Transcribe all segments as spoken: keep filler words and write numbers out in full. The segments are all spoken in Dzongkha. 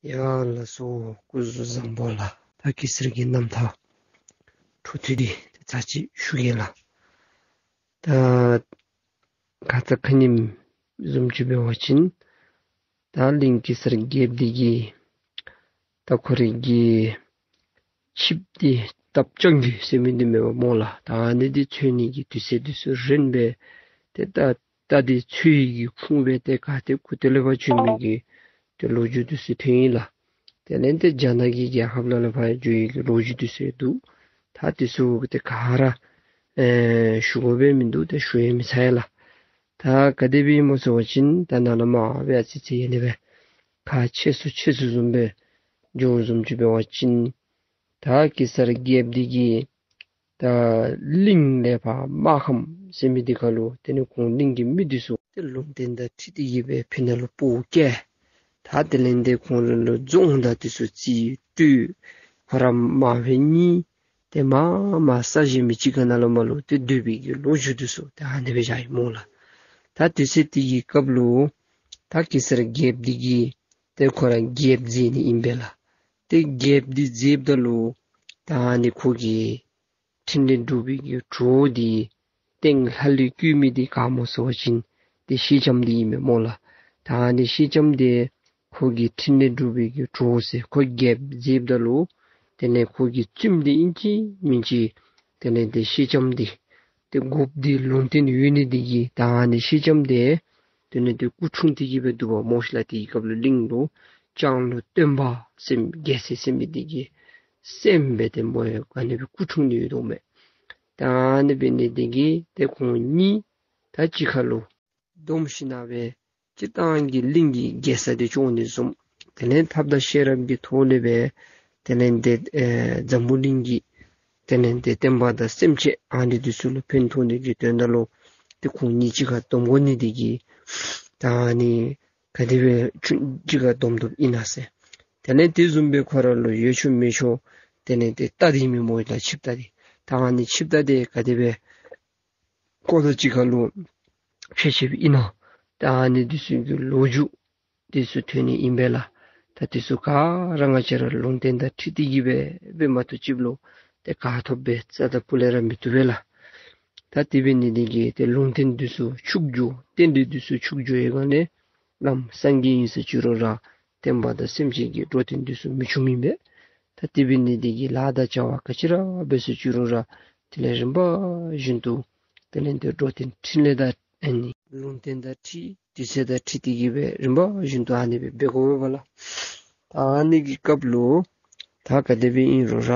ཡ་ལགས་སོ། སྐུ་གཟུགས་བཟང་པོ་ལགས། ད་གེ་སར་གྱི་རྣམ་ཐར་འཕྲོ་མཐུད་དེ་ཚར་གཅིག་ཞུ་གེ་ལགས། ད་ཁ་ཙ་ཁ་ཉིནམ་བཟུམ་ཅིག་འབད་བ་ཅིན་ད་གླིང་གེ་སར་རྒྱལཔོ་འདི་གིས་ད་ཁོ་རའི་གི་ཆིབས་འདི་སྟབས་སྤྱང་གི་ཟེར་མི་འདི་མེན་པ་སྨོ་ལགས། ད་ཨ་ནི་འདི་འཚོལ་ནི་གི་དུས་ཚོད་འདི་ཚུ་རན་སྦེ་ཏེ་ད་རྟ་འདི་འཚོལ་ནི་གི་ཁུངས་སྦེ་ཏེ་ག་ཏེ་གུ་ཏེ་ལས་ཕར་བྱོན་མི་གི་ཏེ་ལོ་རྒྱུས་འདི་ཚུ་ཐོན་ཡི་ལགས། དེ་ལས་ཏེ་རྒྱ་ནག་གི་རྒྱལ་ཁབ་ནང་ལས་ཕར་འགྱོ་ནི་གི་ལོ་རྒྱུས་འདི་ཚུ་འདུག། ད་འདི་ཚུ་ཏེ་ག་ར་ཨེ་ཞུ་དགོ་པའི་མིན་འདུག། ཏེ་ཞུ་ཡང་མི་ཚར་ཡ་ལགས། ད་ག་དེ་སྦེ་ཨིན་སྨོ་ཟེར་བ་ཅིན་ད་ནཱ་ལས་མར་སྦེ་ཨ་ཙི་ཙི་ཨ་ནི་སྦེ་ཁག་ཆེ་སུ་ཆེ་སུ་བཟུམ་སྦེ་འགྱོ་བཟུམ་ཅིག་འབད་བ་ཅིན་ད་གེ་སར་རྒྱལཔོ་འདི་གིས་ད་གླིང་ལས་ཕར་རྨ་ཁམས་ཟེར་མི་འདི་ཁ་ལུ་དེ་ནི་ཁོང་གླིང་གི་མི་འདི་ཚུ་ཏེ་ལུང་བསྟན་དང་འཁྲིལ་ཏེ་གི་སྦེ་ཕི་ནང་ལུ་སྤོ་བསྐྱལ། ད་དེ་ལས་ཏེ་ཁོང་ར་ལུ་རྫོང་དང་འདི་ཚུ་རྩིས་སྤྲོད། ཁོང་ར་མ་བུ་གཉིས་ཏེ་མར་མར་ས་གཞི་མི་གཅིག་ཁ་ནང་ལུ་མར་ལུ་ཏེ་སྡོད་པའི་གི་ལོ་རྒྱུས་འདི་ཚུ་ཏེ་ཨ་ནི་སྦེ་བཞག་ཡི་སྨོ་ལགས། ད་དུས་ཚོད་དེ་གི་སྐབས་ལུ་ད་གེ་སར་རྒྱལཔོ་འདི་གིས་ཏེ་ཁོ་ར་རྒྱལཔོ་མཛད་ནི་ཨིན་པས་ལགས། ཏེ་རྒྱལཔོ་འདི་མཛདཔ་ད་ལུ་ད་ཨ་ནི་ཁོ་གི་ཕྲིན་ལས་སྒྲུབ་པའི་གི་གྲོགས་འདི་སྟེང་ལྷ་ལས་བསྐུལ་མི་འདི་ག་སྨོ་ཟེར་བ་ཅིན་ཏེ་ཤེལ་ལྕམ་འདི་ཨིན་མས་སྨོ་ལགས། ད་ཨ་ནི་ཤེལ་ལྕམ་འདི་ཁོ་གི་ཕྲིན་ལས་སྒྲུབ་པའི་གི་གྲོགས་ཟེར་ཁོ་རྒྱལཔོ་མཛདཔ་ད་ལུ་དེ་ལས་ཁོ་གི་བཙུནམོ་འདི་ཨིན་ཅི་མིན་ཅི་དེ་ལས་ཏེ་ཤེལ་ལྕམ་འདི་ཏེ་དགོཔ་འདི་ལུང་བསྟན་ཡོད་ནི་འདི་གིས་ད་ཨ་ནི་ཤེལ་ལྕམ་འདི་དེ་ལས་ཏེ་སྐུ་འཁྲུངས་ཏེ་གི་སྦེ་འདུག་པ་སྨོ་ཤིག་ལགས། དེ་གི་སྐབས་ལུ་གླིང་ལུ་སྤྱང་ལུ་སྟོན་པ་ཟེར་རྒྱལ་སྲས་ཟེར་མི་འདི་གི་སྲསམོ་སྦེ་ཏེ་མོ་ཡང་ག་ནི་སྦེ་སྐུ་འཁྲུངས་ནི་ཡོད་དོ་མས། ད་ཨ་ནི་འབད་ནི་འདི་གིས་ཏེ་ཁོང་གཉིས་ད་གཅིག་ཁར་ལུ་བསྡོམས་ཞིན་ན་སྦེ་སྤྱིར་བཏང་གི་གླིང་གི་རྒྱལ་ས་འདི་སྐྱོང་ནི་བཟུམ། དེ་ལས་ཐབས་དང་ཤེས་རབ་ཀྱི་ཐོག་ལས་སྦེ་དེ་ལས་ཏེ་ཨེ་འཛམ་བུ་གླིང་གི་དེ་ལས་ཏེ་བསྟན་པ་དང་སེམས་ཅན་ཨ་ནི་འདི་ཚུ་ལུ་ཕན་ཐོགས་ནི་གི་དོན་དག་ལུ་ཏེ་ཁོང་གཉིས་གཅིག་ཁར་བསྡོམ་དགོ་ནི་འདི་གིས་ད་ཨ་ནི་ག་དེ་སྦེ་ཆུང་གཅིག་ཁར་བསྡོམ་བསྡོམ་ཨིན་ན་ཟེར། དེ་ལས་དེ་བཟུམ་སྦེ་ཁོ་ར་ལུ་ཡོད་ཆོག་མེད་ཆོག་དེ་ལས་ཏེ་རྟ་འདི་མེན་སྨོ་ལགས། ཆིབས་རྟ་འདི་ད་ཨ་ནི་ཆིབས་རྟ་འདི་ག་དེ་སྦེ་ཁོང་དང་གཅིག་ཁར་ལུ་ཕྱད་ཕྱདཔ་ཨིན་ན། ད་ཨ་ནི་འདི་ཚུ་གི་ལོ་རྒྱུས་འདི་ཚུ་ཐོན་ནི་ཨིན་པས་ལགས། ད་འདི་ཚུ་ག་ར་ང་བཅས་ར་ལུང་བསྟན་དང་འཁྲིལ་ཏེ་གི་སྦེ་འབད་མ་བཏུབ་ཅིག་ལུ་ཏེ་ག་ཐོབ་སྦེ་རྩ་དང་སྤུ་ལས་ར་མི་བཏུབ་པས་ལགས། ད་དེ་འབད་ནི་འདི་གིས་ཏེ་ལུང་བསྟན་འདི་ཚུ་ཕྱོགས་བསྒྱུར་རྟེན་འབྲེལ་འདི་ཚུ་ཕྱོགས་བསྒྱུར་བའི་སྒང་ལས་བླམ་སངས་རྒྱས་ཨིན་ཟེར་ཅི་རུང་ར་བསྟན་པ་དང་སེམས་ཅན་གྱི་འགྲོ་དོན་འདི་ཚུ་མི་འབྱུང་མི་མེད། ད་དེ་འབད་ནི་འདི་གིས་ལཱ་དང་བྱ་བ་ག་ཅི་ར་འབད་ཟེར་ཅི་རུང་ར་དེ་ལས་རིམ་པ་བཞིན་དུ་དེ་ལས་ཏེ་འགྲོ་དོན་འཕྲིན་ལས་དང་ཨ་ནི་ལུང་བསྟན་དང་འཁྲིལ་དུས་ཚོད་དང་འཁྲིལ་ཏེ་གི་སྦེ་རིམ་པ་བཞིན་དུ་ཨ་ནི་སྦེ་འབད་དགོ་པས་ལགས། ད་ཨ་ནི་གི་སྐབས་ལུ་ད་ག་དེ་སྦེ་ཨིན་རུང་ར་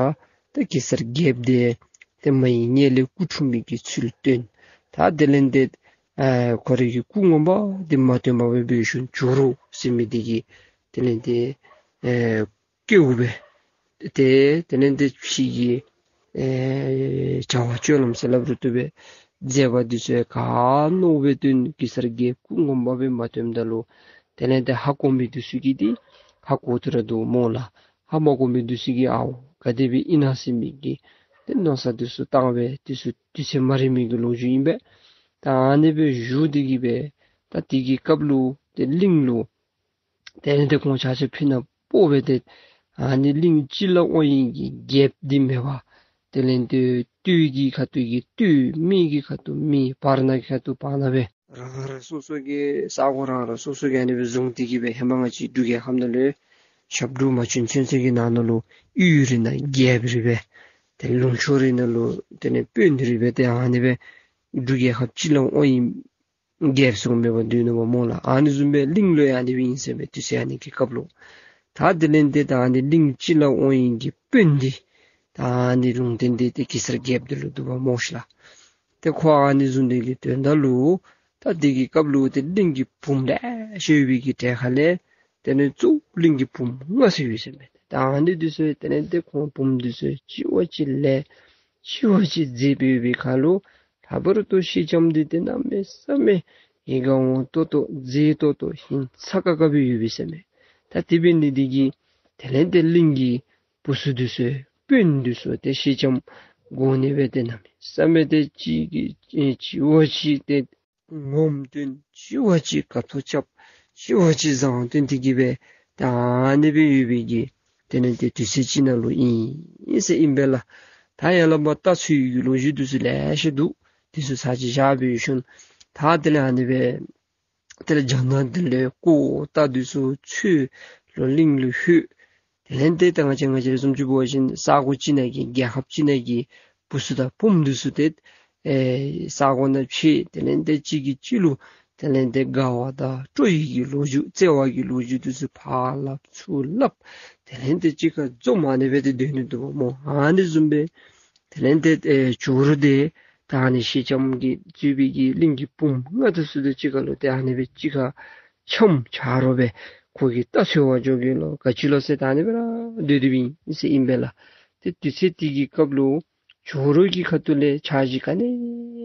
ད་གེ་སར་རྒྱལཔོ་འདི་ཏེ་མ་ཡི་མངལ་ལས་སྐུ་འཁྲུངས་པའི་གི་ཚུལ་སྟོན། ད་དེ་ལས་ཏེ་ཨ་ཁོ་རའི་གི་སྐུ་ངོ་མ་འདི་མ་སྟོན་པར་སྦེ་འབད་ཞིནམ་ཇོ་རུ་ཟེར་མི་འདི་གི་དེ་ལས་ཏེ་ཨེ་སྐྱེ་བོ་སྦེ་ཏེ་དེ་ལས་ཏེ་ཕྱི་གི་ཨེ་བྱ་བ་སྤྱོད་ལམ་ཟེར་སླབ་རུང་བཏུབ་པས། མཛད་པ་འདི་ཚུ་ཡང་ག་ནོར་སྦེ་སྟོན། གེ་སར་རྒྱལཔོ་སྐུ་ངོ་མ་སྦེ་མ་སྟོནམ་ད་ལུ་དེ་ལས་ཏེ་ཧ་གོ་མི་འདི་ཚུ་གིས་འདི་ཧ་གོ་སྟེ་ར་འདུག་སྨོ་ལགས། ཧ་མ་གོ་མི་འདི་ཚུ་གིས་ཨའོ་ག་དེ་སྦེ་ཨིན་ན་ཟེར་མི་གི་ཏེ་མནོ་བསམ་འདི་ཚུ་བཏང་སྦེ་འདི་ཚུ་དུས་ཚོད་མ་རན་མི་གི་ལོ་རྒྱུས་ཨིན་པས། ད་ཨ་ནི་སྦེ་བཞུགས་ཏེ་གི་སྦེ་ད་དེ་གི་སྐབས་ལུ་ཏེ་གླིང་ལུ་དེ་ལས་ཏེ་ཁོང་ཆ་ཁྱབ་ཕི་ན་སྤོ་སྦེ་ཏེ་ཨ་ནི་གླིང་སྤྱི་ལ་དབང་བའི་གི་རྒྱལཔོ་འདི་མེད་པར་དེ་ལས་ཏེ་སྟོད་ཀྱི་ཁ་ཐུག་གི་སྟོད་སྨད་ཀྱི་ཁ་ཐུག་སྨད་བར་ན་གི་ཁ་ཐུག་བར་ན་སྦེ་རང་རང་སོ་སོ་གི་ས་གོ་རང་རང་སོ་སོ་གི་ཨ་ནི་སྦེ་བཟུང་སྟེ་གི་སྦེ་ཧེ་མ་ང་བཅས་འབྲུག་རྒྱལ་ཁབ་ནང་ལུ་ཞབས་དྲུང་མ་བྱོན་ཚུན་ཚོད་ཀྱི་ནང་ན་ལུ་ཡུལ་རེ་ནང་རྒྱལཔོ་རེ་སྦེ་ཏེ་ལུང་ཕྱོགས་རེ་ནང་ལུ་དེ་ལས་དཔོན་རེ་སྦེ་ཏེ་ཨ་ནི་སྦེ་འབྲུག་རྒྱལ་ཁབ་སྤྱི་ལ་དབང་བའི་རྒྱལཔོ་ཚུ་མེད་པར་སྡོད་ནུག་པ་སྨོ་ལགས། ཨ་ནི་བཟུམ་སྦེ་གླིང་ལུ་ཡང་ཨ་ནི་སྦེ་ཨིན་ཟེར་མས། དུས་ཚོད་ཨ་ནི་གི་སྐབས་ལུ་ད་དེ་ལས་ཏེ་ད་ཨ་ནི་གླིང་སྤྱི་ལ་དབང་བའི་གི་དཔོན་འདི་ད་ཨ་ནི་ལུང་བསྟན་འདི་ཏེ་གེ་སར་རྒྱལཔོ་འདི་ལུ་འདུག་པ་སྨོ་ཤིག་ལགས། ཏེ་ཁོ་ཨ་ནི་བཟུམ་འདི་གི་དོན་དག་ལུ་ད་དེ་གི་སྐབས་ལུ་ཏེ་གླིང་གི་བུམོ་ལེ་ཤ་ཡོད་པའི་གི་གྲས་ཁ་ལས་དེ་ལས་གཙོ་བོ་གླིང་གི་བུམོ་ལྔ་ཚུ་ཡོད་ཟེར་མས། ད་ཨ་ནི་འདི་ཚུ་དེ་ལས་ཏེ་ཁོང་བུམོ་འདི་ཚུ་གཅིག་བ་གཅིག་ལས་གཅིག་བ་གཅིག་མཛེས་པའི་ཁར་ལུ་ལྷག་པར་དུ་ཤེལ་ལྕམ་འདི་ཏེ་གནམ་མེད་ས་མེད་ཡིད་ཁར་འོང་ཏོག་ཏོ་མཛེས་ཏོག་ཏོ་ཧིང་ཚ་ཀ་ཀ་སྦེ་ཡོད་པས་ཟེར་མས། ད་དེ་འབད་ནི་འདི་གིས་དེ་ལས་ཏེ་གླིང་གི་བུ་ཚུ་འདི་ཚུ་དཔོན་འདི་ཚུ་ཏེ་ཤེལ་ལྕམ་དགོ་ནི་སྦེ་ཏེ་གནམ་མེད་ས་མེད་ཏེ་གཅིག་གིས་གཅིག་བ་གཅིག་ཏེ་ངོམ་སྟོན། གཅིག་བ་གཅིག་དགའ་ཚོར་རྐྱབ། གཅིག་བ་གཅིག་བཟང་སྟོན་ཏེ་གི་སྦེ་ ད་ཨ་ནི་སྦེ་ཡོད་པའི་གི་དེ་ལས་ཏེ་དུས་ཚོད་ཅིག་ནང་ལུ་ཨིན་ཟེར་ཨིན་པས་ལགས། ད་ཡར་ལས་མར་ད་ཚུར་གྱི་ལོ་རྒྱུས་འདི་ཚུ་ལེ་ཤ་འདུག། འདི་ཚུ་ཚར་གཅིག་བཞག་སྦེ་ཞུ་ནི། ད་དེ་ལས་ཨ་ནི་སྦེ་དེ་ལས་རྒྱ་ནག་འདི་ལས་ཀོ་རྟ་འདི་ཚུ་ཚུར་ལོག་གླིང་ལུ་ལྷོད། དེ་ལས་ཏེ་ད་ང་བཅས་ང་བཅས་ར་བཟུམ་ཅིག་འབད་བ་ཅིན་ས་གོ་ཅིག་ནང་གི་རྒྱལ་ཁབ་ཅིག་ནང་གི་བུ་ཚུ་དང་བུམོ་འདི་ཚུ་ཏེ་ཨེ་ས་གོ་ནང་ཕྱད། དེ་ལས་ཏེ་གཅིག་གིས་གཅིག་ལུ་དེ་ལས་ཏེ་དགའ་བ་དང་སྤྲོ་བའི་གི་ལོ་རྒྱུས་བརྩེ་བ་གི་ལོ་རྒྱུས་འདི་ཚུ་ཕར་སླབ་ཚུར་སླབ། དེ་ལས་ཏེ་གཅིག་ཁར་འཛོམས་ཨ་ནི་སྦེ་ཏེ་སྡོད་ནི་འདུག་པ་སྨོ། ཨ་ནི་བཟུམ་སྦེ་དེ་ལས་ཏེ་ཨེ་ཇོ་རུ་འདི་ད་ཨ་ནི་སེང་ལྕམ་གྱིས་གཙོས་པའི་གི་གླིང་གི་བུམོ་ལྔ་འདི་ཚུ་དང་གཅིག་ཁར་ལུ་ཏེ་ཨ་ནི་སྦེ་གཅིག་ཁར་འཆམ་ཆ་རོགས་སྦེ་ཁོ་གིས་རྟ་འཚོལ་བར་འགྱོ་གེ་ལོ་ག་ཅི་ལོ་ཟེར་ད་ཨ་ནི་སྦེ་ར་སྡོད་སྡོདཔ་ཨིན་ཟེར་ཨིན་པས་ལགས། ཏེ་དུས་ཚོད་དེ་གི་སྐབས་ལུ་ཇོ་རུ་གི་ཁ་ཐུག་ལས་འཆར་གཞི་ག་ནི་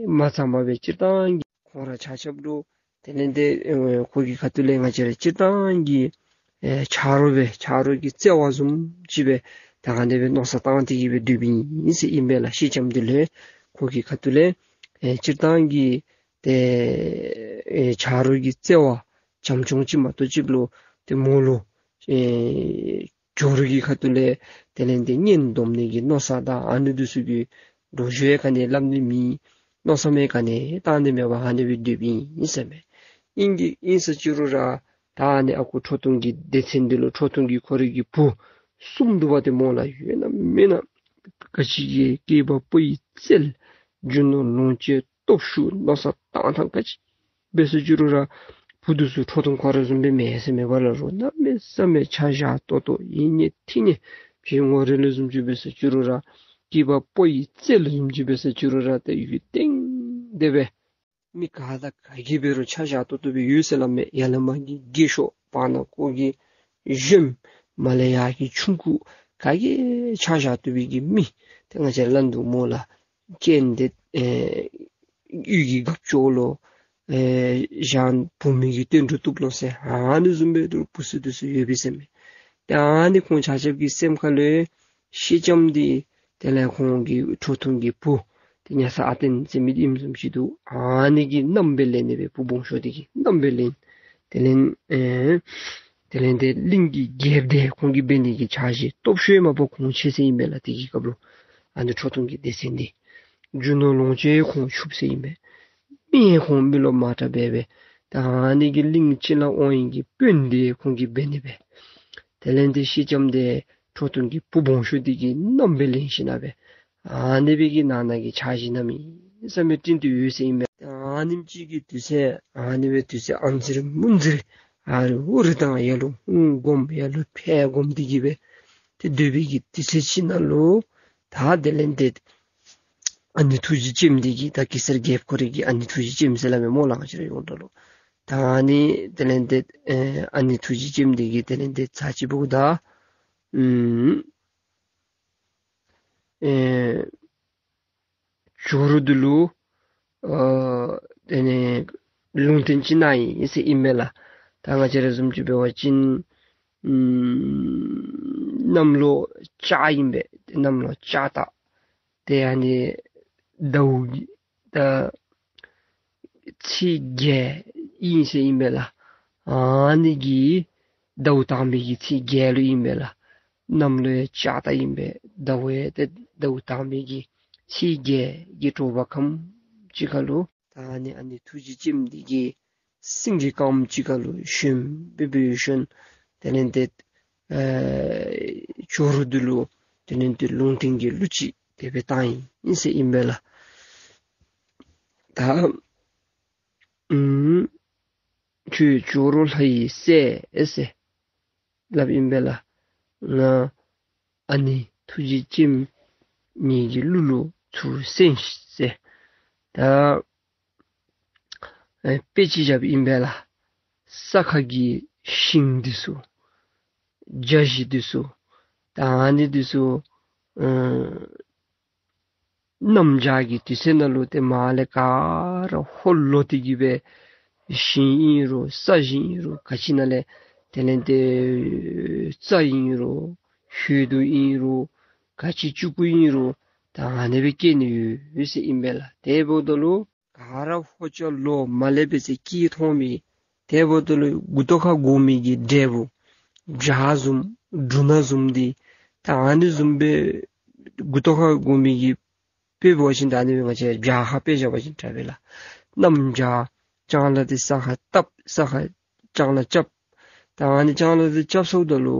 མ་ཚང་པ་སྦེ་སྤྱིར་བཏང་གི་ཁོང་ར་ཆ་ཁྱབ་ལུ་དེ་ལས་ཏེ་ཨེ་ཁོ་གི་ཁ་ཐུག་ལས་ང་བཅས་ར་སྤྱིར་བཏང་གི་ཨེ་ཆ་རོགས་སྦེ་ཆ་རོགས་ཀྱི་བརྩེ་བ་བཟུམ་ཅིག་སྦེ་ད་ཨ་ནི་སྦེ་མནོ་བསམ་བཏང་སྟེ་གི་སྦེ་སྡོདཔ་ཨིན་ཟེར་ཨིན་པས་ལགས། སེང་ལྕམ་འདི་ལུ་ཁོ་གི་ཁ་ཐུག་ལས་ཨེ་སྤྱིར་བཏང་གི་ཏེ་ཨེ་ཆ་རོགས་ཀྱི་བརྩེ་བ་བྱམས་སྐྱོང་ཅིག་མ་གཏོགས་ཅིག་ལུ་ཏེ་མོ་ལུ་ཨེ་ཇོ་རུ་གི་ཁ་ཐུག་ལས་དེ་ལས་ཏེ་གཉེན་སྡོམ་ནི་གི་མནོ་བསམ་དང་ཨ་ནི་འདི་ཚུ་གི་ལོ་རྒྱུས་ཡང་ག་ནི་སླབ་ནི་མེད། མནོ་བསམ་ཡང་ག་ནི་བཏང་ནི་མེད་པར་ཨ་ནི་སྦེ་སྡོདཔ་ཨིན་ཟེར་མས། ཨིན་གྱི་ཨིན་ཟེར་ཅི་རུང་ར་ད་ཨ་ནི་ཨ་ཁུ་ཁྲོ་ཐུང་གི་སྡེ་ཚན་འདི་ལུ་ཁྲོ་ཐུང་གི་ཁོ་རའི་གི་བུ་གསུམ་འདུག་པ་ཏེ་སྨོ་ལགས། ཡོད་ན་མེད་ན་ག་ཅི་གི་སྐྱེས་པ་ཕོ་ཡི་རྩལ་རྒྱུ་ནོར་ལོངས་སྤྱོད་སྟོབས་ཤུགས་མནོ་བསམ་བཏང་ཐངས་ག་ཅི་འབད་ཟེར་ཅི་རུང་ར་བུ་འདི་ཚུ་ཁྲོ་ཐུང་ཁོ་ར་བཟུམ་སྦེ་མེན་ཟེར་མེན་པ་ལ་རུང་གནམ་མེད་ས་མེད་ཆ་བཞག་ཏོག་ཏོ་ཡིད་གཉིས་ཐིག་གཉིས་ཕྱི་ངོ་རེ་ལས་བཟུམ་ཅིག་འབད་ཟེར་ཅི་རུང་ར་སྐྱེས་པ་ཕོ་ཡི་རྩལ་བཟུམ་ཅིག་འབད་ཟེར་ཅི་རུང་ར་ཏེ་ཡུན་ཏེ་དེ་སྦེ་མི་ག་དང་ག་གིས་འབད་རུང་ཆ་བཞག་ཏོག་ཏོ་སྦེ་ཡོད་ཟེར་སླབ་མས། ཡར་ལས་མར་གྱི་རྒས་ཤོས་བར་ན་ཁོ་གི་གཞོནམ་མར་ལས་ཡར་གྱི་ཆུང་ཀུ་ག་གིས་ཆ་བཞག་ཏོག་ཏོ་སྦེ་གི་མི་ཏེ་ང་བཅས་སླབ་འདུག་སྨོ་ལགས། རྐྱེན་འདི་ཨེ་གཡུས་ཀྱི་རྒཔོ་ཅོག་ལོ་ཨེ་ཞང་བུ་མོ་གི་བསྟན་འགྲོ་བཏུབ་ལོ་ཟེར་ཨ་ནི་བཟུམ་སྦེ་འདུག་བུ་ཚུ་འདི་ཚུ་ཡོད་པས་ཟེར་མས། ཏེ་ཨ་ནི་ཁོང་ཆ་ཁྱབ་ཀྱི་སེམས་ཁ་ལུ་སེང་ལྕམ་འདི་དེ་ལས་ཁོང་གི་ཁྲོ་ཐུང་གི་བུ་ཏེ་ཉ་ཚ་ཨ་བརྟན་ཟེར་མི་ཨིནམ་བཟུམ་ཅིག་འདུག། ཨ་ནི་གི་མནའམ་སྦེ་ལེན་ནི་སྦེ་བུ་སྦོམ་ཤོས་འདི་གི་མནའམ་སྦེ་ལེན། དེ་ལས་ཨེ་དེ་ལས་ཏེ་གླིང་གི་རྒྱལཔོ་འདི་ཁོང་གིས་འབད་ནི་གི་འཆར་གཞི་སྟོབས་ཤུགས་མ་པ་ཁོང་ཆེ་ཟེར་ཨིན་པས་ལགས། དེ་གི་སྐབས་ལུ་ཨ་ནི་ཁྲོ་ཐུང་གི་སྡེ་ཚན་འདི་རྒྱུ་ནོར་ལོངས་སྤྱོད་ཁོང་ཕྱུགཔོ་ཟེར་ཨིན་པས། མི་ཡང་ཁོང་མི་ལོ་མ་དྲག་པས་སྦེ་ད་ཨ་ནི་གི་གླིང་བྱིན་རླབས་དབང་ཡོད་ཀྱི་དཔོན་འདི་ཁོང་གིས་འབད་ནི་སྦེ། དེ་ལས་ཏེ་སེང་ལྕམ་འདི་ཁྲོ་ཐུང་གི་བུ་སྦོམ་ཤོས་འདི་གི་མནའམ་སྦེ་ལེན་ཞིནམ་སྦེ་ཨ་ནི་སྦེ་གི་ནང་ན་གི་འཆར་གཞི་གནམ་མེད་ས་མེད་བསྐྲུན་ཏེ་ཡོད་ཟེར་ཨིན་པས། ཨ་ནེམ་ཅིག་གི་དུས་ཚོད་ཨ་ནི་སྦེ་དུས་ཚོད་ཨ་ཙི་རེ་མུ་ཙི་རེ་ཨ་རི་ཨུ་རི་དང་ཡར་ལུ་ཧུང་སྒོམ་ཡར་ལུ་ཕེ་སྒོམ་འདི་གིས་སྦེ་ཏེ་སྡོད་པའི་གི་དུས་ཚོད་ཅིག་ནང་ལུ་ད་དེ་ལས་ཏེ་ཨ་ནེ་ཐུགས་རྗེ་ཅན་འདི་གིས་ད་གེ་སར་རྒྱལཔོ་ཁོ་རའི་གི་ཨ་ནེ་ཐུགས་རྗེ་ཅན་ཟེར་སླབ་མས་སྨོ་ལགས། ང་བཅས་ར་ཡོངས་གྲགས་ལུ་ད་ཨ་ནི་དེ་ལས་ཏེ་ཨེ་ཨ་ནེ་ཐུགས་རྗེ་ཅན་འདི་གིས་དེ་ལས་ཏེ་ཚར་གཅིག་འབདཝ་ད་ཨུམ་ཨེ་ཇོ་རུ་འདི་ལུ་ཨ་དེ་ནི་ལུང་བསྟན་ཅིག་གནང་ཡི་ཟེར་ཨིན་མས་ལགས། ད་ང་བཅས་ར་བཟུམ་ཅིག་འབད་བ་ཅིན་ཨུམ་གནམ་ལོ་ལྕགས་ཨིན་པས། གནམ་ལོ་ལྕགས་སྟག། ཏེ་ཨ་ནི་ཟླཝ་གི་ད་ཚེས་བརྒྱད་ཨིན་ཟེར་ཨིན་པས་ལགས། ཨ་ནི་གི་ཟླཝ་དང་པའི་གི་ཚེས་བརྒྱད་ལུ་ཨིན་པས་ལགས། གནམ་ལོ་ཡང་ལྕགས་སྟག་ཨིན་པས། ཟླཝ་ཡང་ཏེ་ཟླཝ་དང་པའི་གི་ཚེས་བརྒྱད་ཀྱི་དྲོ་པ་ཁམས་ཅིག་ཁར་ལུ་ད་ཨ་ནི་ཨ་ནེ་ཐུགས་རྗེ་ཅན་འདི་གིས་སེང་གེ་དཀརམོ་ཅིག་ཁར་ལུ་ཞོན་སྦེ་འབད་ཞིནམ་དེ་ལས་ཏེ་ཨེ་ཇོ་རུ་འདི་ལུ་དེ་ལས་ཏེ་ལུང་བསྟན་གྱི་གླུ་ཅིག་དེ་སྦེ་བཏང་ཡི་ཟེར་ཨིན་པས་ལགས། ད་ཨུམ་ཁྱོད་ཇོ་རུ་ལྷ་ཡི་སྲས་ཟེར་སླབ་ཨིན་པས་ལགས། ང་ཨ་ནེ་ཐུགས་རྗེ་ཅན་ངེ་གི་གླུ་ལུ་ཚུར་གསན་ཤིག་ཟེར། ད་ཨེ་དཔེ་ཅིག་བཞགཔ་ཨིན་པས་ལགས། ས་ཁ་གི་ཤིང་འདི་ཚུ་བྱ་ཞིང་འདི་ཚུ་ད་ཨ་ནི་འདི་ཚུ་ཨེ་གནམ་བྱཱར་གྱི་དུས་ཚོད་ནང་ལུ་ཏེ་མར་ལས་ག་ར་ཧོ་ལོག་སྟེ་གི་སྦེ་ཞིང་ཨིན་རུང་ས་ཞིང་ཨིན་རུང་ག་ཅི་ནང་ལས་དེ་ལས་ཏེ་རྩྭ་ཨིན་རུང་ཤིང་དུམ་ཨིན་རུང་ག་ཅི་ཅུ་ཀུ་ཨིན་རུང་ད་ཨ་ནི་སྦེ་སྐྱེ་ནི་ཡོད་ཟེར་ཨིན་པས་ལགས། དེ་འབདཝ་ད་ལུ་ག་ར་ཧོ་ཅོག་ལོག་མར་ལས་འབད་ཟེར་སྐད་མཐོ་མི་དེ་འབདཝ་ད་ལུ་མགུ་ཏོ་ཁར་གོ་མི་གི་འབྲས་བུ་ བྱག་བཟུམ་འབྲུ་སྣ་བཟུམ་འདི་ད་ཨ་ནི་བཟུམ་སྦེ་མགུ་ཏོ་ཁར་བསྒོར་མི་གི་དཔེ་འབད་བ་ཅིན་ད་ཨ་ནི་སྦེ་ང་བཅས་བྱག་ཁར་དཔེ་བཞག་པ་ཅིན་དྲག་པས་ལགས། གནམ་བྱཱར་ལྕང་ལཱ་འདི་ས་ཁར་བཏབ། ས་ཁར་ལྕང་ལཱ་རྐྱབ། ད་ཨ་ནི་ལྕང་ལཱ་འདི་རྐྱབ་ཚརཝ་ད་ལུ་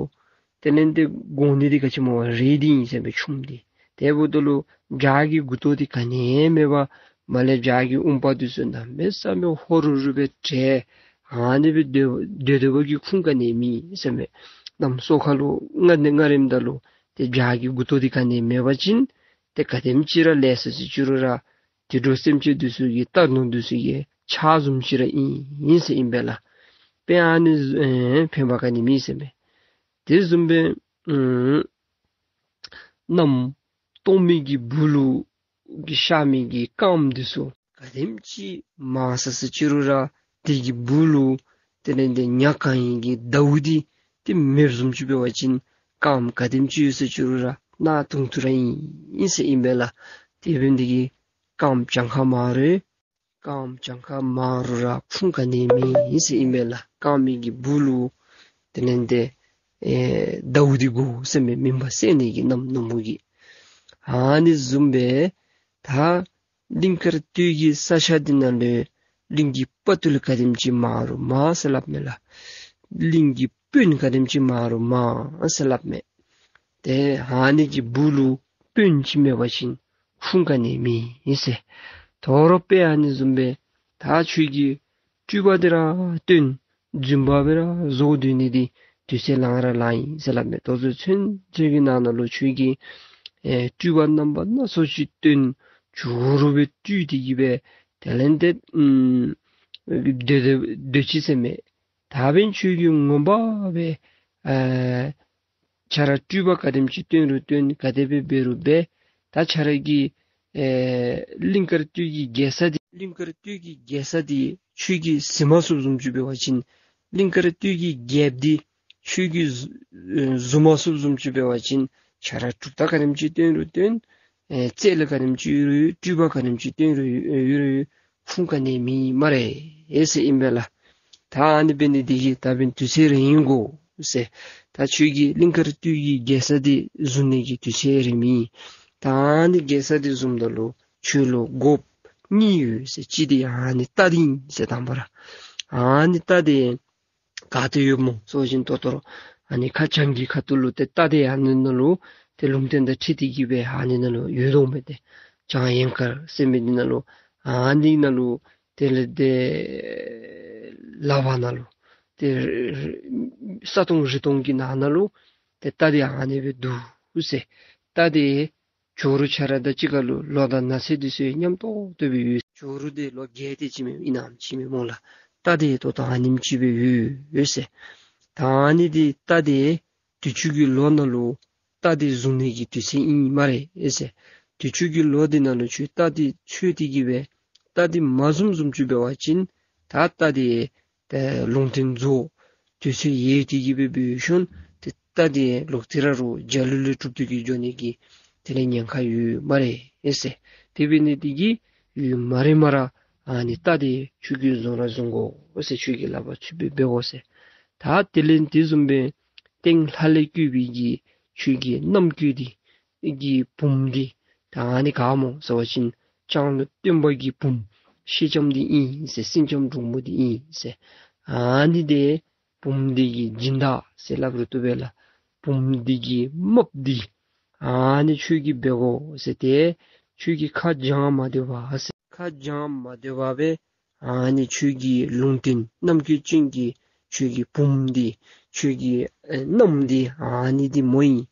དེ་ལས་འདི་བསྒོར་ནི་འདི་ག་ཅི་སྨོ་རས་འདི་ཨིན་ཟེར་མས། ཆུམ་འདི། དེ་འབདཝ་ད་ལུ་བྱག་གི་མགུ་ཏོ་འདི་ག་ནི་ཡང་མེད་པར་མར་ལས་བྱག་གི་ཨུམ་པ་འདི་ཚུ་གནམ་མེད་ས་མེད་ཧོ་རུ་རུ་སྦེ་བྲེགས། ཨ་ནི་སྦེ་སྡོད་སྡོད་སྡོདཔ་གི་ཁུངས་ག་ནི་ཡང་མེད་ཟེར་མས། གནམ་སོ་ཁ་ལུ་ང་ནི་ང་རནམ་ད་ལུ་ཏེ་བྱག་གི་མགུ་ཏོ་འདི་ག་ནི་ཡང་མེད་པ་ཅིན་ཏེ་ག་དེམ་ཅིག་ར་ལས་སོ་ཟེར་ཅི་རུང་ར་དུད་འགྲོ་སེམས་ཅན་འདི་ཚུ་གི་རྟ་ནོར་འདི་ཚུ་གི་ཆག་བཟུམ་ཅིག་ར་ཨིན་ཨིན་ཟེར་ཨིན་པས་ལགས། དཔེ་ཨ་ནི་ཨེ་ཕན་པ་ག་ནི་མེད་ཟེར་མས། དེ་བཟུམ་སྦེ་ཨམ་གནམ་སྟོང་མི་གི་སྦུག་ལུ་གི་ཤར་མི་གི་སྐརམ་འདི་ཚུ་ག་དེམ་ཅིག་མར་སོ་ཟེར་ཅི་རུང་ར་དེ་གི་སྦུག་ལུ་དེ་ལས་འདི་ཉ་གང་ཡིན་གྱི་ཟླཝ་འདི་ཏེ་མེདཔ་བཟུམ་ཅིག་འབད་བ་ཅིན་སྐརམ་ག་དེམ་ཅིག་ཡོད་ཟེར་ཅི་རུང་ར་གནག་དུང་དུ་ར་ཨིན་ཨིན་ཟེར་ཨིན་པས་ལགས། དེ་འབད་ནི་འདི་གིས་སྐརམ་གྱངས་ཁ་མང་རུང་སྐརམ་གྱངས་ཁ་མང་རུང་ར་ཁུངས་ག་ནི་ཡང་མེད་ཨིན་ཟེར་ཨིན་པས་ལགས། སྐར་མའི་གི་སྦུག་ལུ་དེ་ལས་འདི་ཨེ་ཟླཝ་འདི་དགོ་ཟེར་མས། མུན་པ་སེལ་ནི་གི་གནམ་ནུབ་མོ་གི། ཨ་ནི་བཟུམ་སྦེ་ད་གླིང་དཀར་སྟོད་ཀྱི་ས་ཆ་འདི་ནང་ལུ་གླིང་གི་དཔའ་བརྟུལ་ག་དེམ་ཅིག་མང་རུང་མང་ཟེར་སླབ་མས་ལགས། གླིང་གི་དཔོན་ག་དེམ་ཅིག་མང་རུང་མང་ཟེར་སླབ་མས། ཏེ་ཨ་ནི་གི་སྦུག་ལུ་དཔོན་ཅིག་མེད་པ་ཅིན་ཁུངས་ག་ནི་ཡང་མེད་ཨིན་ཟེར། དོ་རུང་དཔེ་ཨ་ནི་བཟུམ་སྦེ་ད་ཁྱོད་ཀྱིས་སྤྲུལ་པ་འདི་ར་སྟོན། རྫུན་པ་སྦེ་ར་བཟོ་སྡོད་ནི་འདི་དུས་ཚོད་ལང་ར་ལང་ཡི་ཟེར་སླབ་མས། ད་ལྟོ་ཚུན་ཚོད་ཀྱི་ནང་ན་ལུ་ཁྱོད་ཀྱིས་ཨེ་སྤྲུལ་པ་རྣམ་པ་སྣ་ཚོགས་ཅིག་སྟོན། ཇོ་རུ་སྦེ་སྤྲུལ་ཏེ་གི་སྦེ་དེ་ལས་འདི་ཨམ་སྡོད་སྡོད་སྡོད་ཅི་ཟེར་མས། ད་འབདན་ཁྱོད་ཀྱིས་ངོ་མ་སྦེ་ཨེ་ཁྱོད་ར་སྤྲུལ་པ་ག་དེམ་ཅིག་སྟོན་རུང་སྟོན། ག་དེ་སྦེ་འབད་རུང་འབད། ད་ཁྱོད་ར་གི་ཨེ་གླིང་དཀར་སྟོད་ཀྱི་རྒྱལ་ས་འདི་གླིང་དཀར་སྟོད་ཀྱི་རྒྱལ་ས་འདི་ཁྱོད་ཀྱིས་གཟིགས་མ་ཚུགསཔ་བཟུམ་ཅིག་འབད་བ་ཅིན། གླིང་དཀར་སྟོད་ཀྱི་རྒྱལཔོ་འདི་ཁྱོད་ཀྱིས་གཟུ་ཨེ་གཟུང་མ་ཚུགསཔ་བཟུམ་ཅིག་འབད་བ་ཅིན། ཁྱོད་ར་གྲུབ་རྟགས་ག་དེམ་ཅིག་སྟོན་རུང་སྟོན། ཨེ་རྩལ་ག་དེམ་ཅིག་ཡོད་རུང་ཡོད། སྤྲུལ་པ་ག་དེམ་ཅིག་སྟོན་རུང་ཡོད་རུང་ཡོད། ཁུངས་ག་ནི་ཡང་མེད་སྨ་རེ་ཟེར་ཨིན་པས་ལགས། ད་ཨ་ནི་འབད་ནི་འདི་གིས་ད་འབདན་དུས་ཚོད་རན་དགོ་ཟེར། ད་ཁྱོད་ཀྱིས་གླིང་དཀར་སྟོད་ཀྱི་རྒྱལ་ས་འདི་བཟུང་ནི་གི་དུས་ཚོད་རན་མེད། ད་ཨ་ནི་རྒྱལ་ས་འདི་བཟུངམ་ད་ལུ་ཁྱོད་ལུ་དགོཔ་གཉིས་ཡོད་ཟེར། གཅིག་འདི་ཨ་ནི་རྟ་འདི་ཨིན་ཟེར། དང་པ་ར་ཨ་ནི་རྟ་འདི་ག་ཏེ་ཡོདཔ་སྨོ་ཟེར་བ་ཅིན་ད་ལྟོ་ར་ཨ་ནི་ཁ་བྱང་གི་ཁ་ཐུག་ལུ་ཏེ་རྟ་འདི་ཨ་ནི་ནང་ལུ་ཏེ་ལུང་བསྟན་དང་འཁྲིལ་ཏེ་གི་སྦེ་ཨ་ནི་ནང་ལུ་ཡོད་དོ་མས། ཏེ་བྱང་ཡན་དཀར་ཟེར་མི་འདི་ནང་ལུ་ཨ་ནི་ནང་ལུ་དེ་ལས་ཏེ་ལག་པ་ནང་ལུ་ཏེ་ས་སྟོང་རི་སྟོང་གི་ནང་ན་ལུ་ཏེ་རྟ་འདི་ཨ་ནི་སྦེ་འདུག་ཟེར། རྟ་འདི་ཇོ་རུ་ཁྱོད་ར་དང་གཅིག་ཁར་ལུ་ལོ་དང་ན་ཚོད་འདི་ཚུ་མཉམ་ཏོག་ཏོ་སྦེ་ཡོད། ཇོ་རུ་འདི་ལོ་བརྒྱད་དེ་ཅིག་མེན་ཨིན་ནམ་ཅིག་མེན་སྨོ་ལགས། རྟ་འདི་ད་ལྟོ་ཨ་ནེམ་ཅིག་སྦེ་ཡོད་ཟེར། ད་ཨ་ནི་འདི་རྟ་འདི་དུས་ཅི་གི་ལོ་ནང་ལུ་རྟ་འདི་བཟུང་ནི་གི་དུས་ཚོད་ཨིན་སྨ་རེ་ཟེར། དུས་ཅི་གི་ལོ་འདི་ནང་ལུ་ཁྱོད་རྟ་འདི་འཚོལ་ཏེ་གི་སྦེ་རྟ་འདི་མ་བཟུངམ་བཟུམ་ཅིག་འབད་བ་ཅིན་ད་རྟ་འདི་ཏེ་ལུང་བསྟན་རྫོགས། དུས་ཚོད་ཡལ་ཏེ་གི་སྦེ་འབད་ཞིནམ་ཏེ་རྟ་འདི་ལོག་སྟེ་ར་རུང་འཇའ་ལུས་ལུས་གྲུབ་སྟེ་གི་འགྱོ་ནི་གི་དེ་ལས་ཉེན་ཁ་ཡོད་སྨ་རེ་ཟེར། དེ་འབད་ནི་འདི་གིས་ཡོད་སྨ་རེ་སྨ་ར་ཨ་ནི་རྟ་འདི་ཁྱོད་ཀྱིས་བཟུང་ར་བཟུང་དགོ་ཟེར། ཁྱོད་ཀྱི་ལག་པར་ཚུད་པའི་འབད་དགོ་ཟེར། ད་དེ་ལས་དེ་བཟུམ་སྦེ་སྟེང་ལྷ་ལས་བསྐུལ་བའི་གི་ཁྱོད་ཀྱི་རྣམ་བཀོད་འདི་གི་བུམོ་འདི་ད་ཨ་ནི་ག་སྨོ་ཟེར་བ་ཅིན་སྐྱེས་ལོ་སྟོན་པ་གི་བུམོ་ཤེལ་ལྕམ་འདི་ཨིན་ཟེར། སེང་ལྕམ་འབྲུག་མོ་འདི་ཨིན་ཟེར། ཨ་ནི་འདི་བུམོ་འདི་གི་སྦྱིན་བདག་ཟེར་སླབ་རུང་བཏུབ་པས་ལགས། བུམོ་འདི་གི་རྨགཔ་འདི་ཨ་ནི་ཁྱོད་ཀྱིས་འབད་དགོ་ཟེར། ཏེ་ཁྱོད་ཀྱིས་ཁ་བྱང་མ་སྡོད་པར་ཟེར། ཁ་བྱང་མ་སྡོད་པར་སྦེ་ཨ་ནི་ཁྱོད་ཀྱི་ལུང་བསྟན་རྣམ་བཀོད་ཅན་གྱི་ཁྱོད་ཀྱི་བུམོ་འདི་ཁྱོད་ཀྱི་ཨེ་མནའམ་འདི་ཨ་ནི་འདི་མོ་ཨིན།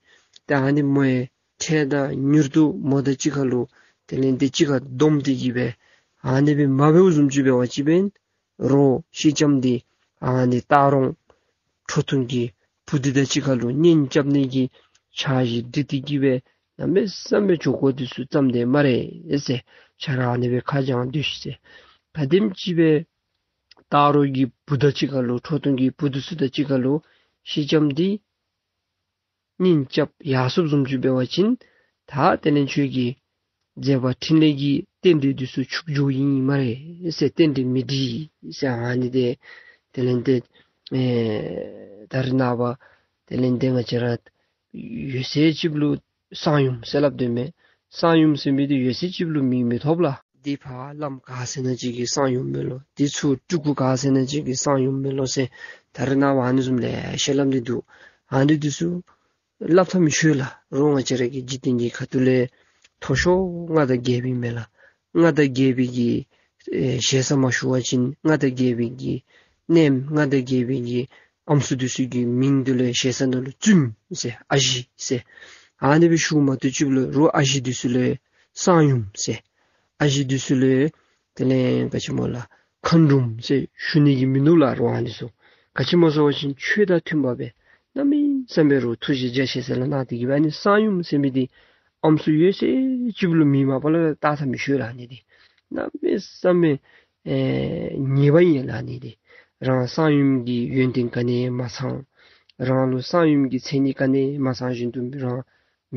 ཏེ་ཨ་ནི་མོ་ཡང་འཕྲལ་དང་མྱུར་དུ་མོ་དང་གཅིག་ཁར་ལུ་དེ་ལས་འདི་གཅིག་ཁར་བསྡོམས་ཏེ་གི་སྦེ་ཨ་ནི་སྦེ་མ་འབདཝ་བཟུམ་ཅིག་འབད་བ་ཅིན་འབདན་རོགས་ཤེལ་ལྕམ་འདི་ཨ་ནི་སྟག་རོང་ཁྲོ་ཐུང་གི་བུ་འདི་དང་གཅིག་ཁར་ལུ་གཉེན་རྐྱབ་ནི་གི་འཆར་གཞི་སྒྲིག་སྟེ་གི་སྦེ་གནམ་མེད་ས་མེད་འགྱོ་དགོ་འདི་ཚུ་བརྩམས་དེས་སྨ་རེ་ཟེར། ཁྱོད་ར་ཨ་ནི་སྦེ་ཁ་བྱང་སྡོད་ཤིག་ཟེར། ག་དེམ་ཅིག་སྦེ་སྟག་རོང་གི་བུ་དང་གཅིག་ཁར་ལུ་ཁྲོ་ཐུང་གི་བུ་འདི་ཚུ་དང་གཅིག་ཁར་ལུ་ཤེལ་ལྕམ་འདི་གཉེན་རྐྱབ་ཡར་སོཔ་བཟུམ་ཅིག་འབད་བ་ཅིན་ད་དེ་ལས་ཁྱོད་ཀྱི་མཛད་པ་འཕྲིན་ལས་ཀྱི་རྟེན་འབྲེལ་འདི་ཚུ་འཕྱུགས་འགྱོཝ་ཨིན་སྨ་རེ་ཟེར། རྟེན་འབྲེལ་མི་འགྲིག་ཟེར། ཨ་ནི་འདི་དེ་ལས་འདི་ཨེ་ད་རེས་ནངས་པ་ དེ་ལས་འདི་ང་བཅས་ར་ཡོད་ཚད་ཅིག་ལུ་གསང་ཡུམ་ཟེར་སླབ་དོ་མས། གསང་ཡུམ་ཟེར་མི་འདི་ཡོད་ཚད་ཅིག་ལུ་མིང་མི་ཐོབ་ལགས། འདི་ཕར་བླམ་ག་ཟེར་ན་ཅིག་གི་གསང་ཡུམ་མས་ལོ། འདི་ཚུར་སྤྲུལ་སྐུ་ག་ཟེར་ན་ཅིག་གི་གསང་ཡུམ་མས་ལོ་ཟེར། ད་རེས་ནངས་པ་ཨ་ནི་བཟུམ་ལེ་ཤ་སླབ་ནི་འདུག། ཨ་ནི་འདི་ཚུ་སླབ་ཐབས་མི་ཆོག་ལགས། རོགས་ང་བཅས་ར་གི་འཇིག་རྟེན་གྱི་ཁ་ཐུག་ལས་མཐོ་ཤོས་མངའ་བདག་རྒྱལ་པོ་ཨིན་མས་ལགས། མངའ་བདག་རྒྱལ་པོ་གི་ཨེ་ཞེ་ས་མ་ཞུ་བ་ཅིན་མངའ་བདག་རྒྱལ་པོ་གི་མནའམ་མངའ་བདག་རྒྱལ་པོ་གི་ཨམ་སྲུ་འདི་ཚུ་གི་མིང་འདི་ལུ་ཞེ་ས་ནང་ལུ་བཙུནམོ་ཟེར་ཨ་ཞེ་ཟེར། ཨ་ནི་སྦེ་ཞུཝ་མ་གཏོགས་ཅིག་ལུ་རོགས་ཨ་ཞེ་འདི་ཚུ་ལུ་གསང་ཡུམ་ཟེར། ཨ་ཞེ་འདི་ཚུ་ལུ་དེ་ལས་ག་ཅི་སྨོ་ལགས། མཁའ་འགྲོམ་ཟེར་ཞུ་ནི་གི་མིན་ནུག་ལགས་རོགས་ཨ་ནི་ཚུ། ག་ཅི་སྨོ་ཟེར་བ་ཅིན་ཆོས་དང་མཐུན་པ་སྦེ་གནམ་མེད་ས་མེད་རོགས་ཐུགས་རྗེ་རྒྱ་ཆེ་ས་ལུ་གནང་སྟེ་གི་སྦེ་ཨ་ནི་གསང་ཡུམ་ཟེར་མི་འདི་ཨམ་སྲུ་ཡོད་ཚད་ཅིག་ལུ་མིང་མ་པ་ལས་བཏགས་ཐབས་མི་ཆོག་ལགས་ཨ་ནི་འདི། གནམ་མེད་ས་མེད་ཨེ་ཉེས་པ་ཨིན་ལགས་ཨ་ནི་འདི། རང་གསང་ཡུམ་གྱི་ཡོན་ཏན་ག་ནི་མ་ཚང་། རང་ལུ་གསང་ཡུམ་གྱི་མཚན་ཉིད་ག་ནི་མ་ཚང་བཞིན་དུ་རང་